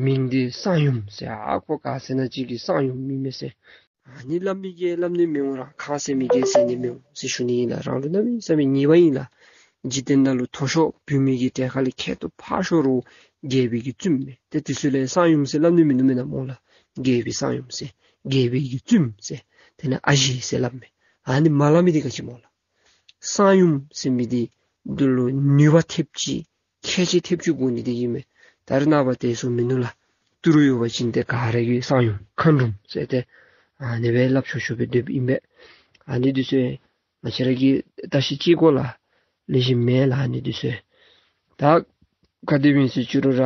མིང་འདི་གསང་ཡུམ་ཟེར། ཨ་ཁོ་ག་ཟེར་ན་ཅིག་གི་གསང་ཡུམ་ཨིན་མས་ཟེར། ཨ་ནི་སླབ་མི་གིས་སླབ་ནི་མི་འོང་ར་གང་ཟེར་མི་གིས་ཟེར་ནི་མི་འོང་ཟེར་ཞུ་ནི་ཨིན་ལགས། རང་ལུ་གནམ་མེད་ས་མེད་ཉེས་པ་ཨིན་ལགས། འཇིག་རྟེན་ནང་ལུ་མཐོ་ཤོས་བུད་མེད་ཀྱི་གྲས་ཁ་ལས་ཁྱད་དུ་འཕགས་ཤོས་རོགས་རྒྱལ་པོ་གི་བཙུནམོ་མས། ཏེ་འདི་ཚུ་ལུ་གསང་ཡུམ་ཟེར་སླབ་ནི་མིན་ནུག་མེན་ན་སྨོ་ལགས། རྒྱལ་པོའི་གསང་ཡུམ་ཟེར་རྒྱལ་པོ་གི་བཙུནམོ་ཟེར་དེ་ལས་ཨ་ཞེ་ཟེར་སླབ་མས། ཨ་ནི་མ་སླབ་མི་འདི་ག་ཅི་སྨོ་ལགས། གསང་ཡུམ་ཟེར་མི་འདི་འདི་ལུ་ནུས་པ་ཐེབས་ཅིག་ཁྱད་ཆོས་ཐེབས་ཅིག་དགོ་ནི་འདི་ཨིན་མས། ད་རེས་ནངས་པ་དེ་ཚུ་མིན་ནུག་ལགས། ཏི་རུ་ཡོད་པ་ཅིན་ཏེ་ག་ར་གིས་གསང་ཡུམ་མཁའ་འགྲོམ་ཟེར་ཏེ་ཨ་ནི་སྦེ་སླབ་ཆོག་ཆོག་སྦེ་སྡོདཔ་ཨིན་པས། ཨ་ནི་འདི་ཚུ་ང་བཅས་ར་གིས་བརྟག་ཞིབ་ཅིག་དགོ་ལགས། ལེགས་ཤོམ་མེད་ལགས་ཨ་ནི་འདི་ཚུ། ད་ག་དེ་སྦེ་ཨིན་ཟེར་ཅི་རུང་ར་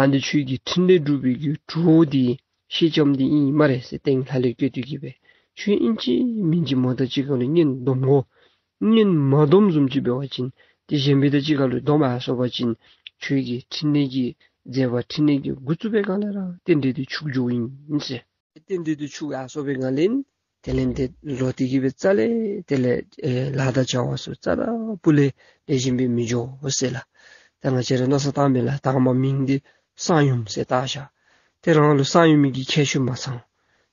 ཨ་ནི་ཆོས་ཀྱི་ཕྲིན་ལས་སྒྲུབ་པའི་གི་གྲོགས་འདི་སེང་ལྕམ་འདི་ཨིན་སྨ་རེ་ཟེར་སྟེང་ལྷ་ལས་བཀོད་དེ་གི་སྦེ་ཁྱོད་ཨིན་ཅི་མིན་ཅི་མོ་དང་གཅིག་ཁར་ལུ་གཉེན་སྡོམ་དགོ། གཉེན་མ་སྡོམ་བཟུམ་ཅིག་འབད་བ་ཅིན་ཏེ་གཞན་པའི་དང་གཅིག་ཁར་ལུ་སྡོམ་ཡར་སོང་པ་ཅིན་ཁྱོད་ཀྱི་ཕྲིན་ལས་ཀྱི་མཛད་པ་ཕྲིན་ལས་ཀྱི་འགོ་བཙུགས་པའི་སྒང་ལས་ར་རྟེན་འབྲེལ་འདི་འཆུག་འགྱོཝ་ཨིན་ཟེར། རྟེན་འབྲེལ་འདི་འཆུག་ཡར་སོང་པའི་སྒང་ལས་དེ་ལས་ཏེ་ལོག་སྟེ་གི་སྦེ་རྩ་ལས་དེ་ལས་ཨེ་ལཱ་དང་བྱ་བ་ཚུ་རྩ་དང་སྤུ་ལས་ལེགས་ཤོམ་སྦེ་མི་འགྱོ་ཟེར་ལགས། ད་ང་བཅས་ར་མནོ་བསམ་བཏངམ་མས་ལགས། དང་པ་མིང་འདི་གསང་ཡུམ་ཟེར་བཏགས་བཞག། ཏེ་རང་ལུ་གསང་ཡུམ་གྱི་ཁྱད་ཆོས་མ་ཚང་།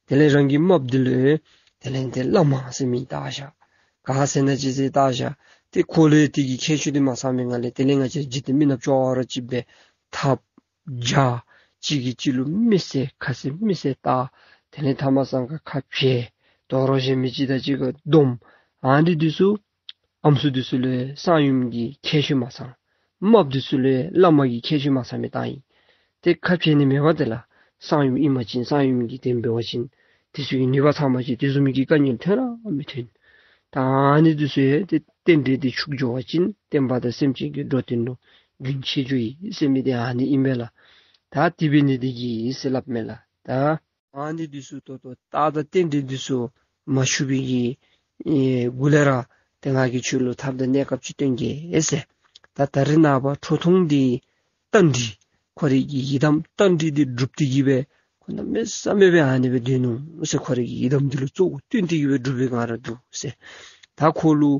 དེ་ལས་རང་གི་རྨགཔ་འདི་ལུ་དེ་ལས་ཏེ་བླ་མ་ཟེར་མིང་བཏགས་བཞག། ག་ཟེར་ན་ཅིག་ཟེར་བཏགས་བཞག། ཏེ་ཁོ་ལུ་དེ་གི་ཁྱད་ཆོས་འདི་མ་ཚངམ་མའི་སྒང་ལས་དེ་ལས་ང་བཅས་འཇིག་རྟེན་མི་ནགཔ་ཅོག་ར་ཅིག་སྦེ་འཐབ་རྒྱག། གཅིག་གིས་གཅིག་ལུ་མི་བསད་ཁ་ཟས་མི་བསད་བཏགས། དེ་ལས་ཐ་མ་སང་ཁ་ཁ་འཕྱལ། དོ་རུང་གཞན་མི་ཅིག་དང་གཅིག་ཁར་སྡོམ། ཨ་ནི་འདི་ཚུ་ཨམ་སྲུ་འདི་ཚུ་ལུ་གསང་ཡུམ་གྱི་ཁྱད་ཆོས་མ་ཚང་། རྨགཔ་འདི་ཚུ་ལུ་བླ་མ་གི་ཁྱད་ཆོས་མ་ཚང་མི་བཏང་ཡི། ཏེ་ཁ་འཕྱལ་ནི་མེད་པ་དེ་ལགས། གསང་ཡུམ་ཨིན་པ་ཅིན་གསང་ཡུམ་གྱི་དོན་འབད་བ་ཅིན་དེ་ཚུ་གི་ནུས་པ་ཚང་པ་ཅིན་དེ་བཟུམ་གྱི་དཀའ་ངལ་ཐོན་ར་མི་ཐོན། ད་ཨ་ནི་འདི་ཚུ་ཡང་ཏེ་རྟེན་འབྲེལ་འདི་འཆུག་འགྱོ་བ་ཅིན་བསྟན་པ་དང་སེམས་ཅན་གྱི་འགྲོ་དོན་ལུ་རྒྱུན་ཆད་འགྱོ་ཡི་ཟེར་མི་འདི་ཨ་ནི་ཨིན་པས་ལགས། ད་དེ་འབད་ནི་འདི་གིས་ཟེར་སླབ་མས་ལགས། ད་ཨ་ནི་འདི་ཚུ་ད་ལྟོ་རྟགས་དང་རྟེན་འབྲེལ་འདི་ཚུ་མ་འཆུག་པའི་གི་ཨེ་གུ་ལས་ར་ཏེ་ང་གིས་ཁྱོད་ལུ་ཐབས་དང་གནས་སྐབས་ཅིག་སྟོན་གེ་ཟེར། ད་ད་རེས་ནངས་པ་ཁྲོ་ཐུང་འདི་རྟ་མགྲིན་ཁོ་རའི་གི་ཡི་དམ་རྟ་མགྲིན་འདི་སྒྲུབ་སྟེ་གི་སྦེ་ཁོ་གནམ་མེད་ས་མེད་སྦེ་ཨ་ནི་སྦེ་སྡོད་ནུག་ཟེར། ཁོ་རའི་གི་ཡི་དམ་འདི་ལུ་གཙོ་བོ་བསྟེན་ཏེ་གི་སྦེ་སྒྲུབ་པའི་སྒང་ར་འདུག་ཟེར། ད་ཁོ་ལུ་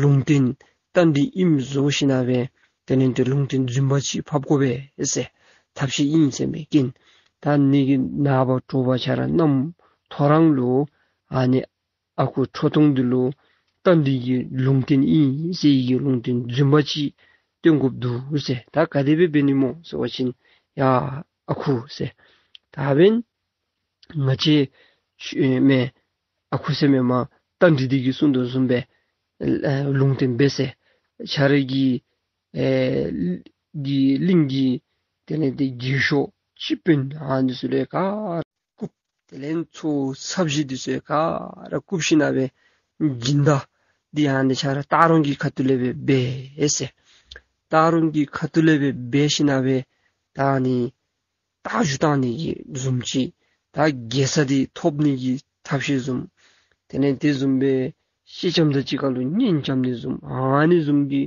ལུང་བསྟན་རྟ་མགྲིན་ཨིནམ་བཟོ་ཞིན་ན་སྦེ་དེ་ལས་ཏེ་ལུང་བསྟན་རྫུན་པ་ཅིག་ཕབ་དགོ་པས་ཟེར། ཐབས་ཤེས་ཨིན་ཟེར་མས་ཀིན། ད་ནི་གི་ནངས་པ་དྲོ་པ་ཆ་ར་གནམ་ཐོ་རངས་ལུ་ཨ་ནི་ཨ་ཁུ་ཁྲོ་ཐུང་འདི་ལུ་རྟ་མགྲིན་གྱི་ལུང་བསྟན་ཨིན་ཟེར་བའི་གི་ལུང་བསྟན་རྫུན་པ་ཅིག་སྟོན་དགོཔ་འདུག་ཟེར། ད་ག་དེ་སྦེ་འབད་ནི་སྨོ་ཟེར་བ་ཅིན་ཡ་ཨ་ཁུ་ཟེར། ད་འབདན་ང་བཅས་ཨེ་མེན་ཨ་ཁུ་ཟེར་མེན་མ་རྟ་མགྲིན་འདི་གིས་གསུང་དོ་བཟུམ་སྦེ་ཨེ་ལུང་བསྟན་འབད་ཟེར། ཁྱོད་ར་གི་ཨེ་གི་གླིང་གི་དེ་ལས་ཏེ་རྒས་ཤོས་སྤྱི་དཔོན་ཨ་ནི་ཚུ་ལུ་ག་ར་བཀུག། དེ་ལས་ཚོགས་ཚབ་ཞིབ་འདི་ཚུ་ག་ར་བཀུག་ཞིན་ན་སྦེ་སྦྱིན་བདག་འདི་ཨ་ནི་ཁྱོད་ར་སྟག་རོང་གི་ཁ་ཐུག་ལས་སྦེ་འབད་ཟེར། སྟག་རོང་གི་ཁ་ཐུག་ལས་སྦེ་འབད་ཞིན་ན་སྦེ་ད་ཨ་ནི་རྟ་རྒྱུག་བཏང་ནི་གི་བཟུམ་ཅིག། ད་རྒྱལ་ས་འདི་ཐོབ་ནི་གི་ཐབས་ཤེས་བཟུམ། དེ་ལས་དེ་བཟུམ་སྦེ་སེང་ལྕམ་དང་གཅིག་ཁར་ལུ་གཉེན་རྐྱབ་ནི་བཟུམ་ཨ་ནི་བཟུམ་གྱི་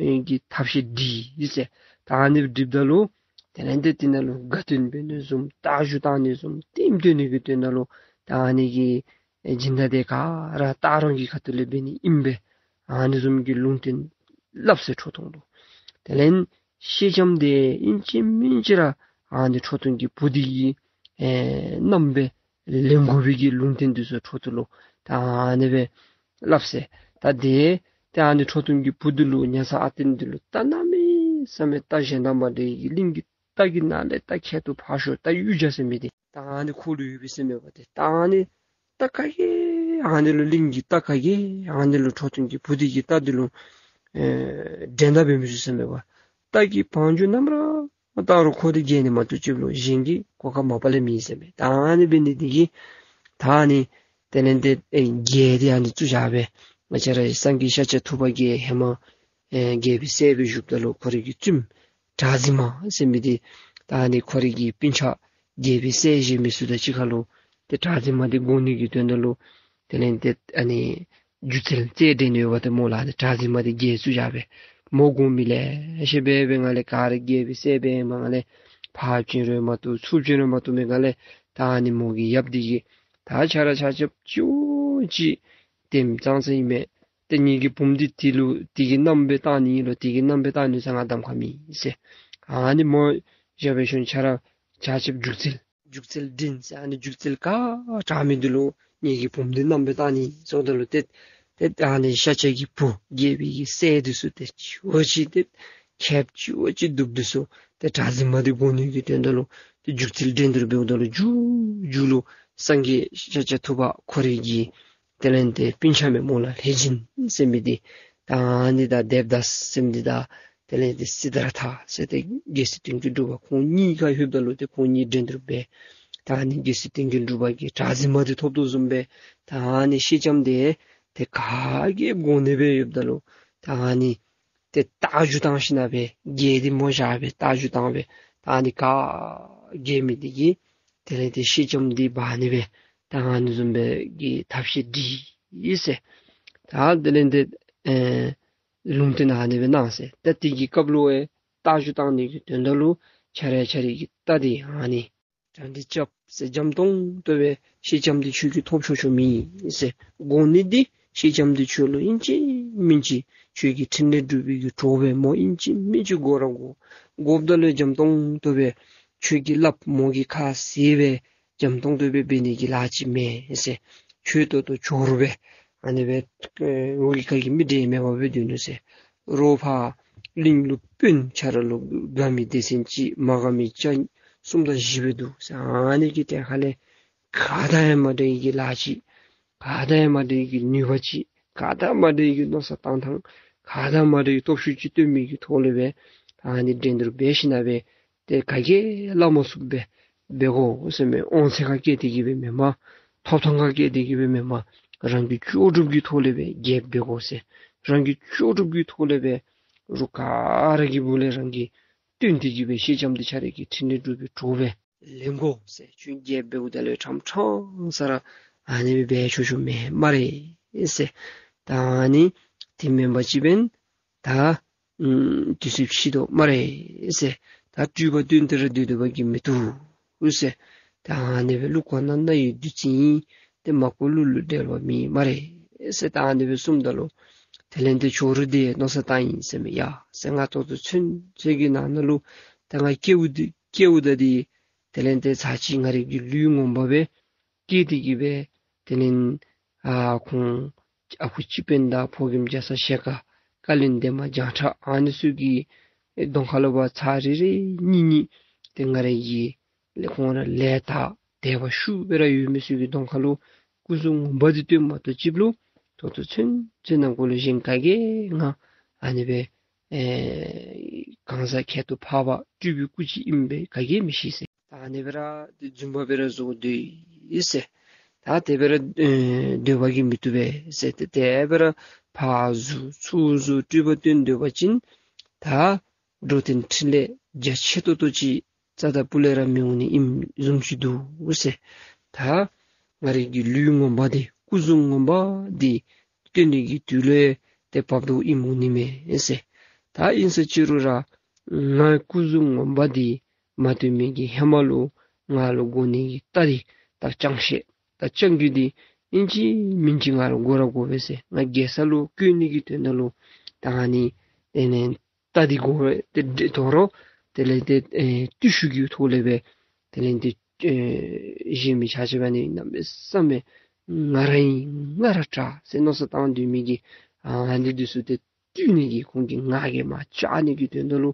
ཨེ་གི་ཐབས་ཤེས་སྒྲིག་ཟེར། ད་ཨ་ནི་སྒྲིགཔ་ད་ལུ་དེ་ལས་དེ་དེ་ནང་ལུ་དགའ་སྟོན་འབད་ནི་བཟུམ་རྟ་རྒྱུག་བཏང་ནི་བཟུམ་ལྟདམོ་སྟོན་ནི་གི་དོན་དག་ལུ་ད་ཨ་ནི་གི་ཨེ་སྦྱིན་བདག་འདི་ག་ར་སྟག་རོང་གི་ཁ་ཐུག་ལས་འབད་ནི་ཨིན་པས། ཨ་ནི་བཟུམ་གྱི་ལུང་བསྟན་སླབ་ཟེར་ཁྲོ་ཐུང་ལུ། དེ་ལས་སེང་ལྕམ་འདི་ཨིན་ཅི་མིན་ཅི་ར་ཨ་ནི་ཁྲོ་ཐུང་གི་བུ་འདི་གི་ཨེ་མནའམ་སྦེ་ལེན་དགོ་པའི་གི་ལུང་བསྟན་འདི་ཚུ་ཁྲོ་ཐུང་ལུ་ད་ཨ་ནི་སྦེ་སླབ་ཟེར། ད་དེ་ཏེ་ཨ་ནི་ཁྲོ་ཐུང་གི་བུ་འདི་ལུ་ཉ་ཚ་ཨ་བརྟན་འདི་ལུ་ད་གནམ་མེད་ ས་མེད་རྟ་གཞན་དང་མ་འདྲ་བའི་གླིང་གི་རྟ་གི་ནང་ལས་རྟ་ཁྱད་དུ་འཕགས་ཤོས་རྟ་གཡུ་བྱ་ཟེར་མི་འདི་ད་ཨ་ནི་ཁོ་ལུ་ཡོད་པས་ཟེར་མས་པ། ཏེ་ད་ཨ་ནི་རྟ་ག་གིས་ཨ་ནི་ལུ་གླིང་གི་རྟ་ག་གིས་ཨ་ནི་ལུ་ཁྲོ་ཐུང་གི་བུ་འདི་གི་རྟ་འདི་ལུ་ཨེ་འགྲན་ཟླ་འབད་མི་ཚུགས་ཟེར་མས་པ། རྟ་གི་བང་རྒྱུག་ནམ་ར་བཏང་རུང་ཁོ་འདི་རྒྱལ་ནི་མ་གཏོགས་ཅིག་ལུ་གཞན་གྱིས་གོ་སྐབས་མ་པ་ལས་མེད་ཟེར་མས། ད་ཨ་ནི་འབད་ནི་འདི་གིས་ད་ཨ་ནི་དེ་ལས་ཏེ་ཨེ་རྒྱལ་འདི་ཨ་ནི་བཙུགས་བཞག་པས། ང་བཅས་ར་སངས་རྒྱས་ཤཱཀྱ་ཐུབ་པ་གིས་ཧེ་མ་ཨེ་རྒྱལ་པོའི་སྲས་སྦེ་བཞུགསཔ་ད་ལུ་ཁོ་རའི་གི་བཙུནམོ་གྲགས་འཛིན་མ་ཟེར་མི་འདི་ད་ཨ་ནི་ཁོ་རའི་གི་སྤུན་ཆ་རྒྱལ་པོའི་སྲས་གཞན་མི་ཚུ་དང་གཅིག་ཁར་ལུ་ཏེ་གྲགས་འཛིན་མ་འདི་དགོ་ནི་གི་དོན་དག་ལུ་དེ་ལས་ཏེ་ཨ་ནི་སྒྱུ་རྩལ་རྩལ་འགྲན་ནི་ཡོདཔ་ད་སྨོ་ལགས། ཏེ་གྲགས་འཛིན་མ་འདི་རྒྱལ་བཙུགས་བཞག་པས། མོ་དགོ་མི་ལེ་ཤ་འབད་བའི་སྒང་ལས་ག་ར་རྒྱལ་པོའི་སྲས་འབད་མི་སྒང་ལས་ཕར་བྱོན་རུང་མ་བཏུབ་ཚུར་བྱོན་རུང་མ་བཏུབ་པའི་སྒང་ལས་ད་ཨ་ནི་མོ་གི་ཡབ་འདི་གིས་ད་ཁྱེད་ར་ཆ་ཁྱབ་གཅིག་གཅིག་དེམ་ཙང་ཙང་ཨིན་མས། ཏེ་ངེ་གི་བུམོ་འདི་དེ་ལུ་དེ་གི་མནའམ་སྦེ་བཏང་ནི་ལོ། དེ་གི་མནའམ་སྦེ་བཏང་ནི་ཟེར་ང་གདམ་ཁ་མེད་ཟེར། ཨ་ནི་མོ་བཞག་པའི་ཤུལ་ཁྱེད་ར་ཆ་ཁྱབ་སྒྱུ་རྩལ་སྒྱུ་རྩལ་འགྲན་ཟེར་ཨ་ནི་སྒྱུ་རྩལ་ག་དྲག་མི་འདི་ལུ་ངེ་གི་བུམོ་འདི་མནའམ་སྦེ་བཏང་ནི་ཟེརཝ་ད་ལུ་ཏེ་ཏེ་ཨ་ནི་ཤཱཀྱ་གི་བུ་རྒྱལ་པོའི་གི་སྲས་འདི་ཚུ་ཏེ་གཅིག་གཅིག་ཏེ་ཁྱད་གཅིག་གཅིག་གདུག་འདི་ཚུ་ཏེ་གྲགས་འཛིན་མ་འདི་དགོ་ནི་གི་དོན་དག་ལུ་ཏེ་སྒྱུ་རྩལ་འགྲན་བསྡུར་འབདཝ་ད་ལུ་མཇུག་མཇུག་ལུ་སངས་རྒྱས་ཤཱཀྱ་ཐུབ་པ་ཁོ་རའི་གི་དེ་ལས་ཏེ་སྤུན་ཆ་མས་སྨོ་ལགས། ལྷས་སྦྱིན་ཟེར་མི་འདི་ད་ཨ་ནི་དང་དེབ་དཱས་ཟེར་མི་འདི་དང་དེ་ལས་ཏེ་སིདྡྷཱརྠ་ཟེར་ཏེ་རྒྱལ་སྲས་དོན་བརྒྱུད་གྲུབ་པ་ཁོང་གཉིས་ཁར་ལྷོདཔ་ད་ལུ་ཏེ་ཁོང་གཉིས་འགྲན་བསྡུར་འབད། ད་ཨ་ནི་རྒྱལ་སྲས་དོན་བརྒྱུད་གྲུབ་པ་གིས་གྲགས་འཛིན་མ་འདི་ཐོབ་དོ་བཟུམ་སྦེ་ད་ཨ་ནི་སེང་ལྕམ་འདི་ཏེ་ག་གིས་དགོ་ནི་སྦེ་ཡོདཔ་ད་ལུ་ད་ཨ་ནི་ཏེ་རྟ་རྒྱུག་བཏང་ཞིན་ན་སྦེ་རྒྱལ་འདི་མོ་བཞག་སྦེ་རྟ་རྒྱུག་བཏང་སྦེ་ད་ཨ་ནི་ག་རྒྱལ་མི་འདི་གིས་དེ་ལས་ཏེ་སེང་ལྕམ་འདི་འབག་ནི་སྦེ་ད་ཨ་ནི་བཟུམ་སྦེ་གི་ཐབས་ཤེས་འདི་ཨིན་ཟེར། ད་དེ་ལས་ཏེ་ཨེ་ལུང་བསྟན་ཨ་ནི་སྦེ་གནང་ཟེར། ད་དེ་གི་སྐབས་ལུ་ཨེ་རྟ་རྒྱུག་བཏང་ནི་གི་དོན་དག་ལུ་ཁྱེད་ར་ཁྱེད་རའི་གི་རྟ་འདི་ཨ་ནི་གྲ་སྒྲིག་རྐྱབ་ཟེར། འཇམ་ཏོང་ཏོ་སྦེ་སེང་ལྕམ་འདི་ཁྱོད་ཀྱིས་ཐོབ་ཆོག་ཆོག་མེད་ཟེར། དགོ་ནི་འདི་སེང་ལྕམ་འདི་ཁྱོད་ལུ་ཨིན་ཅི་མིན་ཅི་ཁྱོད་ཀྱི་ཕྲིན་ལས་སྒྲུབ་པའི་གི་གྲོགས་སྦེ་མོ་ཨིན་ཅི་མིན་ཅི་དགོ་ར་དགོ། དགོཔ་ད་ལུ་འཇམ་ཏོང་ཏོ་སྦེ་ཁྱོད་ཀྱི་ལགཔ་མོ་གི་ཁར་གཟིགས་སྦེ་འཇམ་ཏོང་ཏོ་སྦེ་འབད་ནི་གི་ལཱ་ཅིག་མེད་ཟེར། ཁྱོད་ཏོག་ཏོ་ཇོ་རུ་སྦེ་ཨ་ནི་སྦེ་ཨེ་འོག་གི་ཁ་གི་མི་འདྲེ་མེད་པར་སྦེ་སྡོད་ནུག་ཟེར། རོགས་ཕར་གླིང་ལུ་དཔོན་ཁྱེད་ར་ལུ་དགའ་མི་སྡེ་ཚན་གཅིག་མ་དགའ་མི་ཆ་གསུམ་དང་བཞི་སྦེ་འདུག་ཟེར། ཨ་ནི་གི་གྲལ་ཁ་ལས་ག་དང་ཡང་མ་འདྲ་བའི་གི་ལཱ་ཅིག་ག་དང་ཡང་མ་འདྲ་བའི་གི་ནུས་པ་ཅིག་ག་དང་མ་འདྲ་བའི་གི་མནོ་བསམ་གཏང་ཐངས་ག་དང་མ་འདྲ་བའི་སྟོབས་ཤུགས་ཅིག་སྟོན་མི་གི་ཐོག་ལས་སྦེ་ཨ་ནི་འགྲན་བསྡུར་འབད་ཞིན་ན་སྦེ་ཏེ་ག་གིས་སླབ་མ་ཚུགསཔ་སྦེ་འབད་དགོ་ཟེར་མས། དབང་ཚད་ཁར་བཀལ་ཏེ་གི་སྦེ་མེན་པར་ཐོབ་ཐང་ཁར་བཀལ་ཏེ་གི་སྦེ་མེན་པར་རང་གི་ལྕོགས་གྲུབ་ཀྱི་ཐོག་ལས་སྦེ་རྒྱལ་འབད་དགོ་ཟེར། རང་གི་ལྕོགས་གྲུབ་ཀྱི་ཐོག་ལས་སྦེ་རོགས་ག་ར་གི་སྦུག་ལས་རང་གིས་བཏོན་ཏེ་གི་སྦེ་སེང་ལྕམ་འདི་ཁྱེད་རའི་གི་ཕྲིན་ལས་སྒྲུབ་པའི་གྲོགས་སྦེ་ལེན་དགོ་ཟེར། ཁྱོད་རྒྱལ་འབདཝ་ད་ལུ་ཕྲང་ཕྲང་ས་ར་ཨ་ནི་སྦེ་འབད་ཆོག་ཆོག་མེད་སྨ་རེ་ཟེར། ད་ཨ་ནི་དེ་མེན་པ་ཅིག་འབདན་ད་ཨམ་དུས་ཚོད་ཕྱིས་དོ་སྨ་རེ་ཟེར། ད་སྤྲུལ་པ་བཏོན་ཏེ་ར་སྡོད་སྡོད་པ་གིས་མི་བཏུབ་ཟེར། ད་ཨ་ནི་སྦེ་ལུ་གོ་ན་ན་ཡི་བདུད་རྩི་ཨིན། ཏེ་མ་གོ་ལུ་ལུ་འབྲེལ་བ་མེད་སྨ་རེ་ཟེར། ད་ཨ་ནི་སྦེ་གསུངམ་ད་ལུ་དེ་ལས་ཏེ་ཇོ་རུ་འདི་མནོ་བསམ་བཏང་ཡི་ཟེར་མས། ཡ་ཟེར་ང་ཏོག་ཏོ་ཚུན་ཚོད་ཀྱི་ནང་ན་ལུ་ད་ང་སྐྱེཝ་འདི་སྐྱེཝ་ད་འདི་དེ་ལས་ཏེ་ཚར་གཅིག་ང་རའི་གི་ལུས་ངོ་མ་སྦེ་སྐྱེས་ཏེ་གི་སྦེ་དེ་ལས་ཨ་ཁོང་ཨ་ཁུ་སྤྱི་དཔོན་དང་ཕོ་རྒནམ་རྒྱ་ཚ་ཞལ་དཀར་བཀའ་བློན་འདན་མ་བྱང་ཁྲ་ཨ་ནི་ཚུ་གི་གདོང་ཁ་ལུ་ཕར་ཚར་རེ་རེ་གཉིས་གཉིས་ཏེ་ང་རའི་གི་ལས་ཁོང་ར་ལས་དང་དད་པ་ཤུགས་སྦེ་ར་ཡོད་མི་ཚུ་གི་གདོང་ཁ་ལུ་སྐུ་གཟུགས་ངོ་མ་འདི་སྟོན་མ་གཏོགས་ཅིག་ལུ་ཏོག་ཏོ་ཚུན་ཚོད་ནང་འཁོད་ལུ་གཞན་ག་གིས་ང་ཨ་ནི་སྦེ་ཨེ་གང་ཟག་ཁྱད་དུ་འཕགས་པ་སྤྲུལ་པའི་སྐུ་ཅིག་ཨིན་པས་ག་གིས་མི་ཤེས་ཟེར། ད་ཨ་ནི་སྦེ་ར་ཏེ་རྫུན་པ་སྦེ་ར་བཟོ་སྡོད་ཡི་ཟེར། ད་དེ་སྦེ་ར་ཨེ་སྡོད་པ་གིས་མི་བཏུབ་པས་ཟེར། ཏེ་དེ་སྦེ་ར་ཕར་བཟུང་ཚུར་བཟུང་སྤྲུལ་པ་སྟོན་སྡོད་པ་ཅིན་ད་འགྲོ་དོན་འཕྲིན་ལས་རྒྱ་ཆེ་ཏོག་ཏོ་ཅིག་རྩ་དང་སྤུ་ལས་ར་མི་འོང་ནི་ཨིནམ་བཟུམ་ཅིག་འདུག་ཟེར། ད་ང་རའི་གི་ལུས་ངོ་མ་འདི་སྐུ་གཟུགས་ངོ་མ་འདི་སྟོན་ནི་གི་དུས་ལུ་ཏེ་བབ་དོ་ཨིནམ་འོང་ནི་མས་ཟེར། ད་ཨིན་ས་ཅི་རུང་ར་ང་སྐུ་གཟུགས་ངོ་མ་འདི་མ་སྟོན་མི་གི་ཧེ་མ་ལུ་ང་ལུ་དགོ་ནི་གི་རྟ་འདི་ད་ཅང་ཤེས་ད་ཅང་གི་འདི་ཨིན་ཅི་མིན་ཅི་ང་ལུ་དགོ་ར་དགོ་པས་ཟེར། ང་རྒྱལ་ས་ལུ་བཀོད་ནི་གི་དོན་དག་ལུ་ད་ཨ་ནི་དེ་ལས་རྟ་འདི་དགོ་པས། ཏེ་དོ་རུང་དེ་ལས་ཏེ་ཨེ་བརྟུལ་ཞུགས་ཀྱི་ཐོག་ལས་སྦེ་དེ་ལས་ཏེ་ཨེ་གཞན་མི་ཆ་ཁྱབ་ཨ་ནི་གནམ་མེད་ས་མེད་ང་ར་ཨིན་ང་ར་དྲག་ཟེར་མནོ་བསམ་བཏང་སྡོད་མི་གི་ཨ་འདི་འདི་ཚུ་ཏེ་ བཏུལ་ནི་གི་ཁོང་གི་ང་རྒྱལ་མར་བཅག་ནི་གི་དོན་དག་ལུ་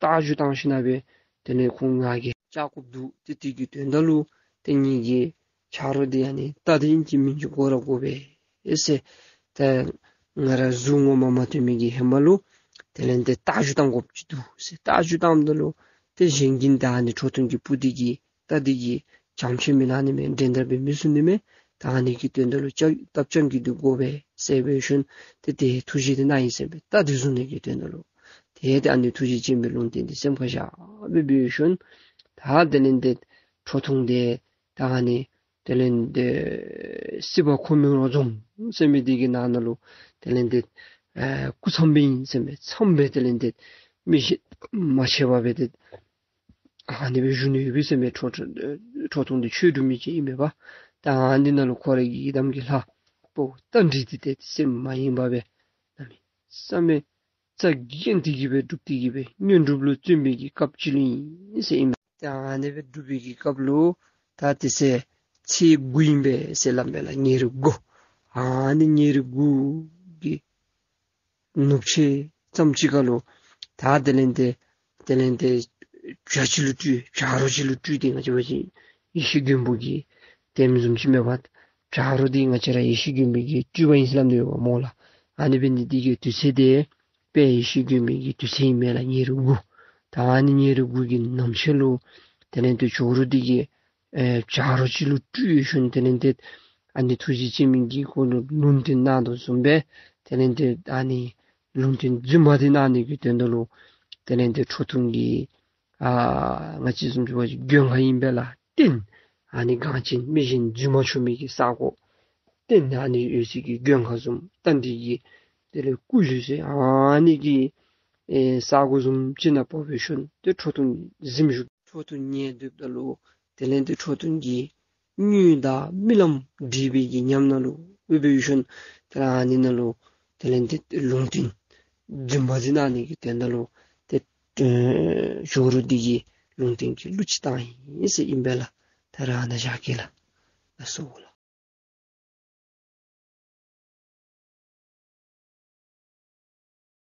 རྟ་རྒྱུག་བཏང་ཞིནམ་ལས་དེ་ལས་ཁོང་ང་རྒྱལ་བཅག་དགོཔ་འདུག། ཏེ་དེ་གི་དོན་དག་ལུ་ཏེ་ངེ་གི་ཆ་རོགས་འདི་ཨ་ནི་རྟ་འདི་ཨིན་གྱི་མིང་ཅིག་དགོ་ར་དགོ་པས་ཟེར། ཏེ་ང་ར་གཟུགས་ངོ་མ་མ་སྟོན་མི་གི་ཧེ་མ་ལུ་དེ་ལས་ཏེ་རྟ་རྒྱུག་བཏང་དགོཔ་ཅིག་འདུག་ཟེར། རྟ་རྒྱུག་བཏངམ་ད་ལུ་ཏེ་གཞན་གྱིས་ད་ཨ་ནི་ཁྲོ་ཐུང་གི་སྤུ་འདི་གིས་རྟ་འདི་གིས་བྱམས་ཆེ་མི་གནང་ནི་མས། འགྲན་ཟླ་འབད་མི་ཚུགས་ནི་མས། ད་ཨ་ནི་གི་དོན་དག་ལུ་སྐྱབས་སྟབས་སྐྱོང་གི་འདི་དགོ་པས་ཟེར་འབད་ཞིནམ་ཏེ་དེ་ཐུགས་བཞེད་འདི་གནང་ཡི་ཟེར་སྦེ་རྟ་འདི་བཟུང་ནི་གི་དོན་དག་ལུ། ཏེ་ཏེ་ཨ་ནི་ཐུགས་རྗེ་ཆེན་པོའི་ལུང་བསྟན་འདི་སེམས་ཁར་བཞག་སྦེ་འབད་ཞིནམ་ད་དེ་ལས་ཏེ་ཁྲོ་ཐུང་འདི་ད་ཨ་ནི་དེ་ལས་ཏེ་སྲིད་པ་འཁོར་བའི་རོ་འཛོམས་ཟེར་མི་འདི་གི་ནང་ན་ལུ་དེ་ལས་ཏེ་ཨེ་སྐུ་མཚམས་སྦེ་ཨིན་ཟེར་མི་མཚམས་སྦེ་དེ་ལས་ཏེ་མི་ཤི་མ་ཤེས་པར་སྦེ་ཏེ་ཨ་ནི་སྦེ་བཞུགས་ནི་ཡོད་པས་ཟེར་མས། ཁྲོ་ཁྲོ་ཁྲོ་ཐུང་འདི་ཆོས་སྒྲུབ་མི་ཅིག་ཨིན་མས་པ། ད་ཨ་ནི་ནང་ལུ་ཁོ་རའི་ཡི་དམ་གྱི་ལྷ་དཔའ་བོ་རྟ་མགྲིན་འདི་ཏེ་སེམས་མ་ཡེངས་པར་སྦེ་གནམ་མེད་ས་མེད་རྩ་འགེངས་ཏེ་གི་སྦེ་སྒྲུབ་སྟེ་གི་སྦེ་དངོས་གྲུབ་ལུ་བརྩོན་པའི་གི་སྐབས་ཅིག་ལུ་ཨིན་ཟེར་ཨིན་མས། ད་ཨ་ནི་སྦེ་སྒྲུབ་པའི་གི་སྐབས་ལུ་ད་དེ་ཚེ་ཚེས་དགུ་ཨིན་པས་ཟེར་སླབ་མས་ལགས། ཉེར་དགུ། ཨ་ནི་ཉེར་དགུ་གི་ནུབ་ཕྱེད་ཙམ་ཅིག་ཁར་ལུ་ད་དེ་ལས་ཏེ་དེ་ལས་ཏེ་བྱ་ཅིག་ལུ་སྤྲུལ། བྱ་རོག་ཅིག་ལུ་སྤྲུལ་ཏེ་ང་བཅས་འབད་བ་ཅིན་ཡེ་ཤེས་མགོན་པོ་གི་དེ་བཟུམ་ཅིག་མས་པ། བྱ་རོག་འདི་ང་བཅས་ར་ཡེ་ཤེས་མགོན་པོ་གི་སྤྲུལ་པ་ཨིན་ཟེར་སླབ་ནི་ཡོད་པ་སྨོ་ལགས། ཨ་ནི་འབད་ནི་འདི་གིས་དུས་ཚོད་འདི་དཔལ་ཡེ་ཤེས་མགོན་པོ་གི་དུས་ཚོད་ཨིན་མས་ལགས། ཉེར་དགུ། ད་ཨ་ནི་ཉེར་དགུ་གི་ནུབ་ཕྱེད་ལུ་དེ་ལས་ཏེ་ཇོ་རུ་འདི་གིས་ཨེ་བྱ་རོག་ཅིག་ལུ་སྤྲུལ་ཞིནམ་དེ་ལས་ཏེ་ཨ་ནི་ཐུགས་རྗེ་ཆེན་པོ་གིས་ཁོ་ལུ་ལུང་བསྟན་གནང་དོ་བཟུམ་སྦེ་དེ་ལས་ཏེ་ཨ་ནི་ལུང་བསྟན་རྫུན་མ་འདི་གནང་ནི་གི་དོན་དག་ལུ་དེ་ལས་ཏེ་ཁྲོ་ཐུང་གིས་ཨ་ང་བཅས་བཟུམ་ཅིག་འབད་བ་ཅིན་མགོན་ཁང་ཨིན་པས་ལགས། རྟེན་ཨ་ནི་གངས་ཅན་མི་གཞན་རྫུན་མ་འཆོ་མི་གི་ས་གོ་རྟེན་ཨ་ནི་ཡོད་སའི་གི་མགོན་ཁང་བཟུམ་རྟ་མགྲིན་གྱི་དེ་ལས་སྐུ་བཞུགས་སའི་ཨ་ནི་གི་ཨེ་ས་གོ་བཟུམ་ཅིག་ནང་འབད་བ་ཅིན་ཏེ་ཁྲོ་ཐུང་གིས་གཟིམས་བཞུགས། ཁྲོ་ཐུང་ཉལ་སྡོདཔ་ད་ལུ་དེ་ལས་ཏེ་ཁྲོ་ཐུང་གི་དངུལ་དང་རྨི་ལམ་འདྲེས་པའི་གི་ཉམས་སྣང་ལུ་འོང་འབད་ཞིནམ་ཏེ་ཨ་ནི་ནང་ལུ་དེ་ལས་ཏེ་ལུང་བསྟན་རྫུན་མ་འདི་གནང་ནི་གི་དོན་དག་ལུ་ཏེ་ཨེ་ཇོ་རུ་འདི་གིས་ལུང་བསྟན་གྱི་གླུ་ཅིག་བཏང་ཡི་ཟེར་ཨིན་པས་ལགས། ད་རེས་ཨ་ནཱ་བཞག་གེ་ལགས། ལགས་སོ་ལགས།